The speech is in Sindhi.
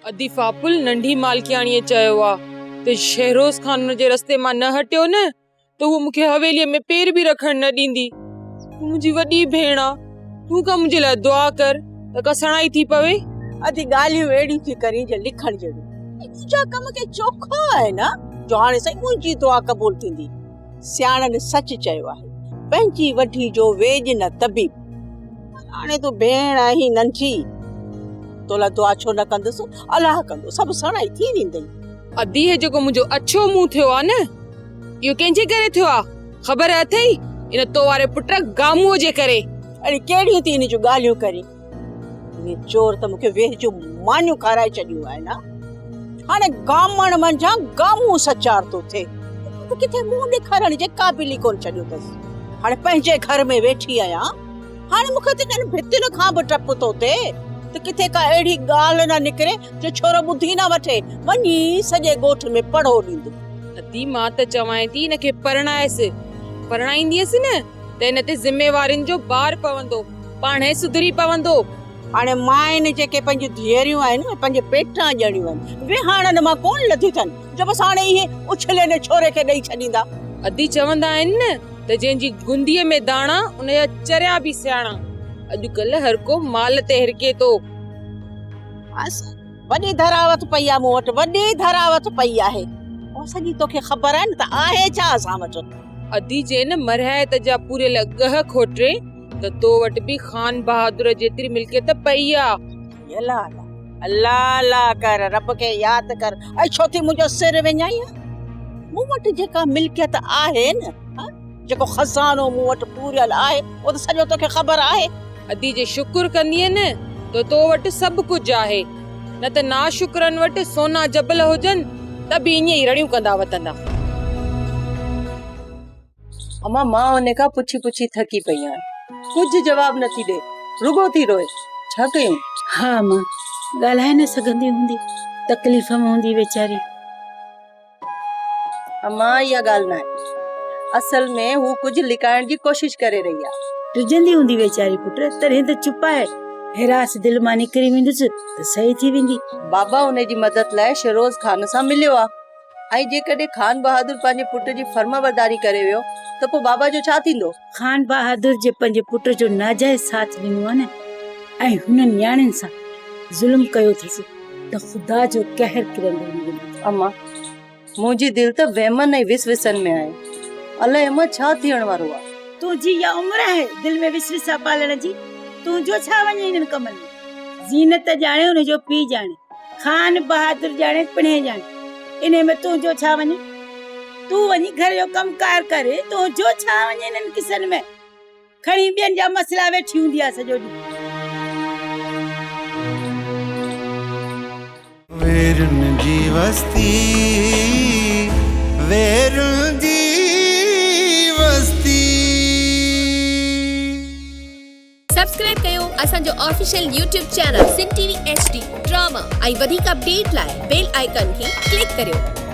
ادي ڦاپل ننڍي مالڪياڻيء چيو آ ته شهروز خان ان جي رستي مان نه هٽيو نه ته هوء مون کي حويليء ۾ پير به رکڻ نه ڏيندي. تون منهنجي وڏي ڀيڻ آ، تون ڪا منهنجي لاء دعا ڪر ته ڪا سڻائي ٿي پوي. ادي ڳالهيون اهڙيون ٿي ڪرين جي لکڻ جهڙيون. ۽ تنهنجا ڪم ڪي چوکا آهن ها جو هاڻي سائين منهنجي دعا قبول ٿيندي. سياڻن سچ چيو آهي، پنهنجي وڍي جو ويڄ نه طبيب. پر هاڻي تون ڀيڻ آهين ننڍي، تو لاء دعا ڇو نه ڪندس، الله ڪندو سڀ سڻائي ٿي ويندئي. ادي هي جيڪو منهنجو اڇو منهن ٿيو آ نه، اهو ڪنهن جي ڪري ٿيو آ، خبر اٿئي؟ ان تو واري پٽ گامونء جي ڪري. اڙي ڪهڙيون ٿي هن جون ڳالهيون ڪرين. اهي چور ته مون کي ويهه جون مانيون کارائي ڇڏيون آهن ها. هاڻي گامڻ منجهان گامون سچار ٿو ٿئي. مون ته ڪٿي منهن ڏيکارڻ جي قابل ئي ڪونه ڇڏيو اٿس. هاڻي پنهنجي گهر ۾ ويٺي آهيان. هاڻي مون کي ته انهن ڀتين کان به ڊپ ٿو ٿئي ته ڪٿي ڪا اهڙي ڳالهه نه نڪري جو ڇورو ٻڌي نه وٺي، وڃي سڄي ڳوٺ ۾ پڙهو ڏيندو. ادي مان ته چوانء ٿي هن کي پرڻائيس. پرڻائيندينس نه ته هن تي ذميوارين جو بار پوندو. پاڻهي سڌري پوندو. هاڻي مائن جيڪي پنهنجون ڌيئريون آهن اهي پنهنجي پيٽان ڄڻيون آهن، ويهاڻن مان ڪونه لڌيون اٿن جو بس هاڻي اهي اڇلي ان ڇوري کي ڏئي ڇڏيندا. ادي چوندا آهن نه ته جنهن جي گنديء ۾ داڻا ان جا چريا به سياڻا. اڄڪلهه هر ڪو مال تي هرکي ٿو. بس وڏي ڌراوت پئي آهي مون وٽ، وڏي ڌراوت پئي آهي. اها سڄي توکي خبر آهي نه ته آهي ڇا اسان وٽ. ادي جي نه مرهيت جا پوريل ڳهه کوٽي ته تو وٽ به خان بهادر جيتري ملڪيت پئي آ. الله الله الله الله ڪر رب کي ياد ڪر ۽ ڇو ٿي منهنجو سر وڃائين مون وٽ جيڪا ملڪيت آهي نه جيڪو خزانو مون وٽ پوريل آهي اهو ته سڄو توکي خبر آهي. ادي جي شڪر ڪندينء نه ته تو وٽ سڀ ڪجهه آهي نه ته ناشڪرن وٽ سونا جبل هجن ته به ائين ئي رڙيون ڪندا وتندا. امان مان ان کان پڇي پڇي ٿڪي پئي آهيان. ڪجهه جواب نه ٿي ڏي. رڳو ٿي روئي. ڇا ڪيون؟ ها امان، ڳالهائي نه سگهندي هوندي. تڪليف ۾ هوندي ويچاري. امان اها ڳالهه ناهي. اصل ۾ هو ڪجهه لڪائڻ جي ڪوشش ڪري رهي آهي. ڊڄندي هوندي ويچاري پٽ، تڏهن ته چپ آهي. هراس دل مان نڪري ويندس ته صحيح ٿي ويندي. بابا ان جي مدد لاء شھروز خان سان مليو آهي. ۽ جيڪڏهن خان بهادر پنهنجي پٽ جي فرمانبرداري ڪري ويو ته پوء بابا جو ڇا ٿيندو؟ خان بهادر جي پنهنجي پٽ جو ناجائز ساٿ ڏنو آهي نه ۽ هنن نياڻين سان ظلم ڪيو اٿس ته خدا جو قهر ڪرندو هن جي مٿان. اما، منهنجي دل ته وهمن ۽ وسوسن ۾ آهي. الائي اما ڇا ٿيڻ وارو آهي. تنهنجي اها عمر آهي دل ۾ وسوسا پالڻ جي؟ تنهنجو ڇا وڃي انهن ڪمن ۾؟ زينت ڄاڻي ان جو پيء ڄاڻي، خان بهادر ڄاڻي پڻهين ڄاڻي، انهي ۾ تنهنجو ڇا وڃي؟ تون وڃي گهر جو ڪم ڪار ڪر، تنهنجو ڇا وڃي انهن قصن ۾؟ کڻي ٻين جا مسئلا ويٺي هوندي آ سڄو ڏينهن. ويرن جي وستي ويرن جي وستي. سبسڪرائب ڪيو اسان جو official YouTube channel Sindh T V H D drama ۽ وڌيڪ اپڊيٽ لاء بيل آئيڪان کي ڪلڪ ڪريو.